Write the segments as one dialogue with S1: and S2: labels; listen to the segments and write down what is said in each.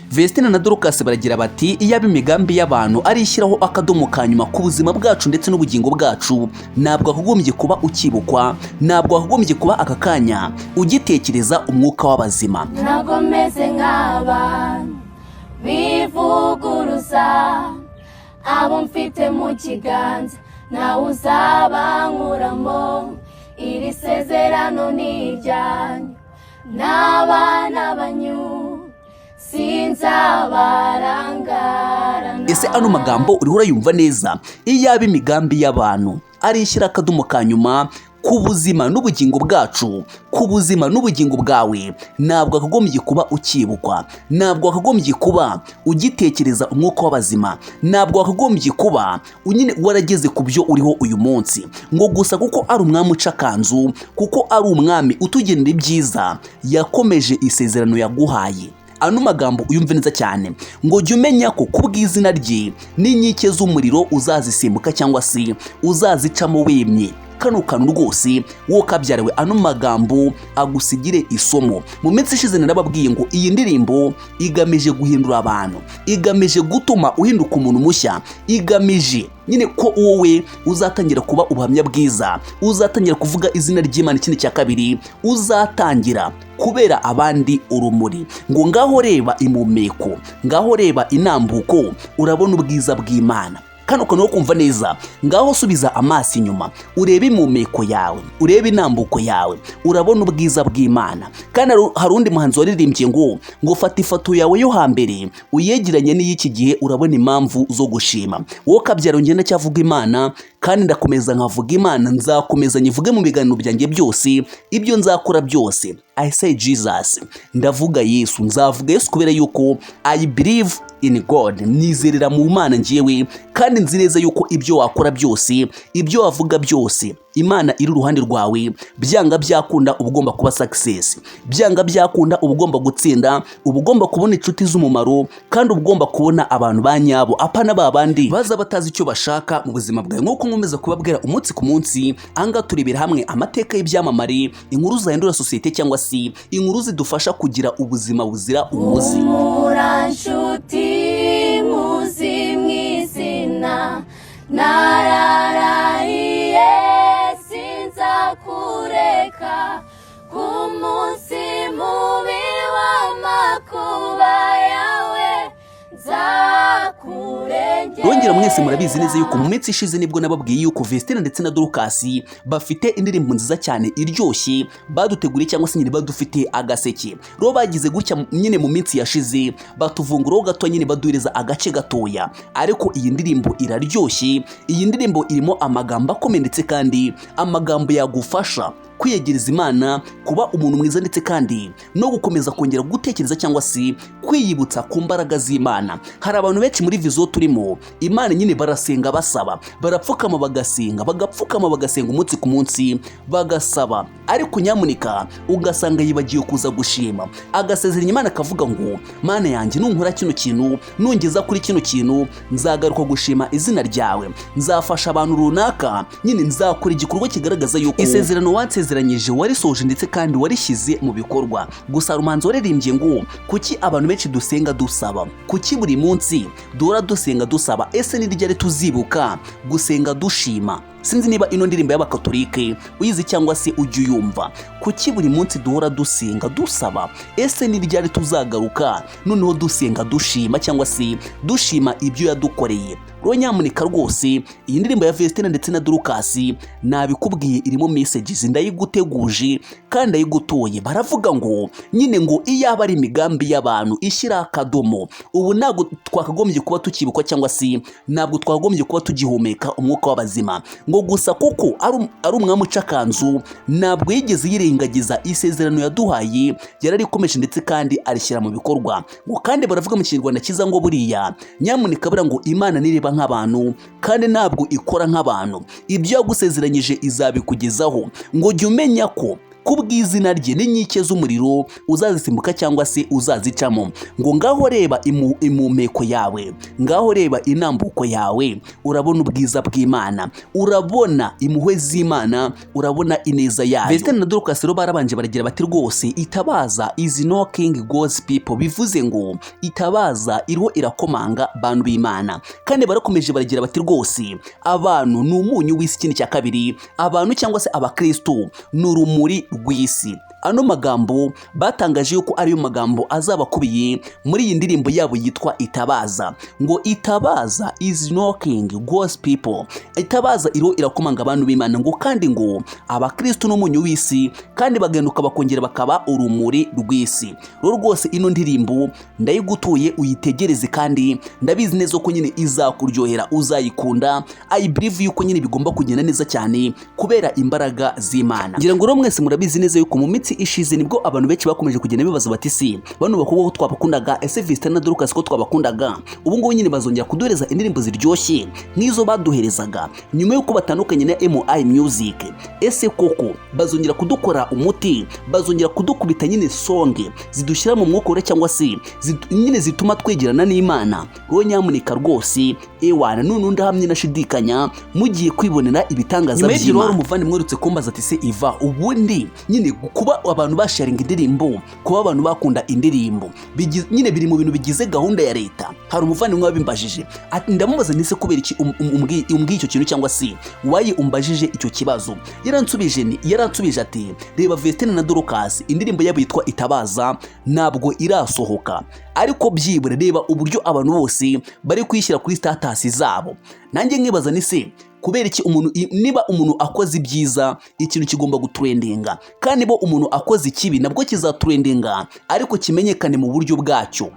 S1: Vestine na Dorcas baragira bati: "Iyaba imigambi y'abantu ari ishyiraho akadomo ka nyuma ku buzima bwacu ndetse n'ubugingo bwacu, ntabwo wakagombye kuba ukibukwa, ntabwo wakagombye kuba aka kanya ugitekereza umwuka w'abazima."
S2: Ntabwo meze nk'abantu bivuguruza, abo mfite mu kiganza ntawe uzabankuramo. Iri sezerano ni iryanyu n'abana banyu, sinzabarangarana.
S1: Ese ano magambo uriho urayumva neza? Iyaba imigambi y'abantu ari ishyira akadomo ka nyuma ku buzima n'ubugingo bwacu, ku buzima n'ubugingo bwawe, ntabwo wakagombye kuba ukibukwa, ntabwo wakagombye kuba ugitekereza umwuka w'abazima, ntabwo wakagombye kuba nyine warageze ku byo uriho uyu munsi. Ngo gusa kuko ari umwami uca akanzu, kuko ari umwami utugenera ibyiza, yakomeje isezerano yaguhaye. Ano magambo uyumve neza cyane, ngo jya umenya ko ku bw'izina rye n'inkike z'umuriro uzazisimbuka cyangwa se uzazicamo wemye. Kano kantu rwose, wowe kabyariwe, ano magambo agusigire isomo. Mu minsi ishize narababwiye ngo iyi ndirimbo igamije guhindura abantu, igamije gutuma uhinduka umuntu mushya, igamije nyine ko wowe uzatangira kuba ubuhamya bwiza, uzatangira kuvuga izina ry'Imana. Ikindi cya kabiri, uzatangira kubera abandi urumuri. Ngo ngaho reba impumeko, ngaho reba inambuko, urabona ubwiza bw'Imana. Kano kantu ko kumva neza, ngaho subiza amaso inyuma, urebe impumeko yawe, urebe inambuko yawe, urabona ubwiza bw'Imana. Kandi hari undi muhanzi waririmbye ngo fata ifoto yawe yo hambere uyegeranye n'iy'iki gihe, urabona impamvu zo gushima. Wowe kabyaro, ngenda cyavuga Imana kandi ndakomeza nkavuga Imana, nzakomeza nyivuge mu biganiro byanjye byose, ibyo nzakora byose. I say Jesus, ndavuga Yesu, nzavuga Yesu kubera yuko I believe in God, nizerera mu Mana njyewe, kandi nzi neza yuko ibyo wakora byose, ibyo wavuga byose, Imana iri iruhande rwawe, byanga byakunda uba ugomba kuba success, byanga byakunda uba ugomba gutsinda, uba ugomba kubona inshuti z'umumaro, kandi uba ugomba kubona abantu ba nyabo, apana ba bandi baza batazi icyo bashaka mu buzima bwawe. Nk'uko nkomeza kubabwira umunsi ku munsi, ahangaha turebera hamwe amateka y'ibyamamare, inkuru zahindura sosiyete cyangwa se inkuru zidufasha kugira ubuzima buzira umuze.
S2: Humura nshuti, muzi mu izina, nararahiye sinzakureka, ku munsi mubi w'amakuba yawe nzakurengera.
S1: Rongera mwese murabizi neza yuko mu minsi ishize nibwo nababwiye yuko Vestine ndetse na Dorcas bafite indirimbo nziza cyane iryoshye baduteguriye, cyangwa se nyine badufite agaseke. Rero bagize gutya nyine mu minsi yashize batuvunguraho gato, nyine baduhereza agace gatoya, ariko iyi ndirimbo iraryoshye. Iyi ndirimbo irimo amagambo akomeye ndetse kandi amagambo yagufasha kwiyegereza Imana, kuba umuntu mwiza, ndetse kandi no gukomeza kongera gutekereza cyangwa se kwiyibutsa ku mbaraga z'Imana. Hari abantu benshi muri vizo turimo Imana nyine barasenga basaba, barapfukama bagasenga, bagapfukama bagasenga umunsi ku munsi bagasaba, ariko nyamuneka ugasanga yibagiwe kuza gushima. Agasezeranya Imana akavuga ngo: "Mana yanjye, nunkora kino kintu, nungeza kuri kino kintu, nzagaruka gushima izina ryawe, nzafasha abantu runaka, nyine nzakora igikorwa kigaragaza yuko isezerano wansezeranyije warisoje ndetse kandi warishyize mu bikorwa." Gusa hari umuhanzi waririmbye ngo: "Kuki abantu benshi dusenga dusaba? Kuki buri munsi duhora dusenga dusaba? Ese ni ryari tuzibuka gusenga dushima?" Sinzi niba ino ndirimbo y'Abakatolike uyizi cyangwa se ujya uyumva. Kuki buri munsi duhora dusenga dusaba? Ese ni ryari tuzagaruka noneho dusenga dushima, cyangwa se dushima ibyo yadukoreye? Rero nyamuneka rwose, iyi ndirimbo ya Vestine ndetse na Dorcas nabikubwiye, irimo messages, ndayiguteguje kandi ndayigutoye. Baravuga ngo nyine ngo iyaba ari imigambi y'abantu ishyira akadomo, ubu ntabwo twakagombye kuba tukibukwa, cyangwa se ntabwo twakagombye kuba tugihumeka umwuka w'abazima. Ngo gusa kuko ari umwami uca akanzu, ntabwo yigeze yirengagiza isezerano yaduhaye, yararikomeje ndetse kandi arishyira mu bikorwa. Ngo kandi baravuga mu Kinyarwanda cyiza ngo buriya nyamuneka, buriya ngo Imana nireba nk'abantu kandi ntabwo ikora nk'abantu, ibyo yagusezeranyije izabikugezaho. Ngo jya umenya ko Kubw'izina rye n'inkike z'umuriro uzazisimbuka cyangwa se uzazicamo. Ngo ngaho reba impumeko yawe, ngaho reba inambuko yawe, urabona ubwiza bw'Imana, urabona impuhwe z'Imana, urabona ineza yayo. Vestine na Dorcas rero barabanje baragira bati rwose itabaza is knocking God's people, bivuze ngo itabaza iriho irakomanga bantu b'Imana. Kandi barakomeje baragira bati rwose abantu ni umunyu w'isi. Ikindi cya kabiri, abantu cyangwa se abakristo ni urumuri rw'isi. Ano magambo batangaje yuko ariyo magambo azaba akubiye muri iyi ndirimbo yabo yitwa Itabaza. Ngo itabaza is knocking God's people, itabaza iriho irakomanga abantu b'Imana. Ngo kandi ngo abakristo n'umunyu w'isi, kandi bagahinduka bakongera bakaba urumuri rw'isi. Rero rwose ino ndirimbo ndayigutuye, uyitegereze, kandi ndabizi neza ko nyine izakuryohera, uzayikunda. I believe yuko nyine bigomba kugenda neza cyane kubera imbaraga z'Imana. Ngira ngo rero mwese murabizi neza yuko mu minsi ishize nibwo abantu benshi bakomeje kugenda bibaza bati: si bano bakobwa ko twabakundaga, ese Vestine na Dorcas ko twabakundaga, ubu ngubu nyine bazongera kuduhereza indirimbo ziryoshye nk'izo baduherezaga nyuma y'uko batandukanye na MI Music? Ese koko bazongera kudukora umuti, bazongera kudukubita nyine song zidushyira mu mwuka wera, cyangwa se nyine zituma twegerana n'Imana? Rero nyamuneka rwose, ewana, none ndahamye nashidikanya mugiye kwibonera ibitangaza. Nyuma y'ibyo rero,
S3: by'Imana.
S1: umuvandimwe uherutse kumbaza ati: se Iva, ubundi nyine kuba abantu basharinga indirimbo, kuba abantu bakunda indirimbo, nyine biri mu bintu bigize gahunda ya leta? Hari umuvandimwe wabimbajije ati, ndamubaza nti: se kubera iki umbwiye icyo kintu, cyangwa se why umbajije icyo kibazo? Yaransubije ati: reba Vestine na Dorcas, indirimbo yabo yitwa Itabaza ntabwo irasohoka, ariko byibura reba uburyo abantu bose bari kuyishyira kuri status zabo. Nanjye nkibaza ni se kubera iki umuntu, niba umuntu akoze ibyiza ikintu kigomba gutrendinga, kandi bo umuntu akoze ikibi nabwo kizatrendinga, ariko kimenyekane mu buryo bwacyo.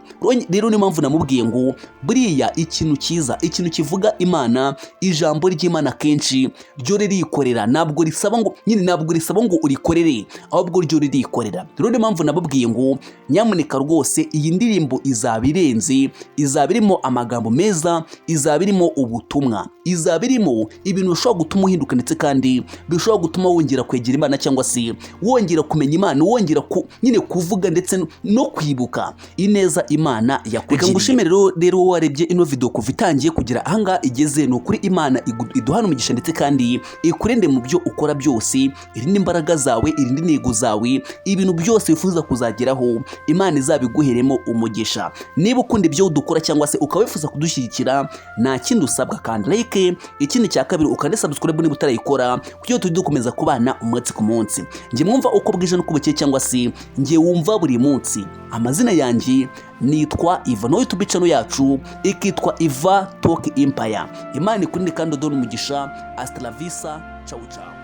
S1: Rero niyo mpamvu namubwiye ngo buriya ikintu cyiza, ikintu kivuga Imana, ijambo ry'Imana kenshi ryo ririkorera, ntabwo risaba ngo nyine, ntabwo risaba ngo urikorere, ahubwo ryo ririkorera. Rero niyo mpamvu nababwiye ngo nyamuneka rwose iyi ndirimbo izaba irenze, izaba irimo amagambo meza, izaba irimo ubutumwa, izaba irimo ibintu bishobora gutuma uhinduka, ndetse kandi bishobora gutuma wongera kwegera Imana, cyangwa se wongera kumenya Imana, wongera nyine kuvuga ndetse no kwibuka ineza Imana yakugiriye. Reka ngushimire rero wowe warebye ino video kuva itangiye kugera ahangaha igeze. Ni ukuri Imana iduhane umugisha, ndetse kandi ikurinde mu byo ukora byose, irinde imbaraga zawe, irinde intego zawe, ibintu byose wifuza kuzageraho Imana izabiguheremo umugisha. Niba ukunda ibyo dukora cyangwa se ukaba wifuza kudushyigikira, nta kindi usabwa, kandi like. Ikindi cya kabiri, ukande subscribe niba utarayikora, kugira ngo tujye dukomeza kubana umunsi ku munsi. Njye mwumva uko bwije n'uko bukeye, cyangwa se njye wumva buri munsi, amazina yanjye nitwa Iva, no YouTube channel yacu ikitwa Iva Talk Empire. Imana ikurinde kandi udone umugisha. Hasta la vista, ciao ciao.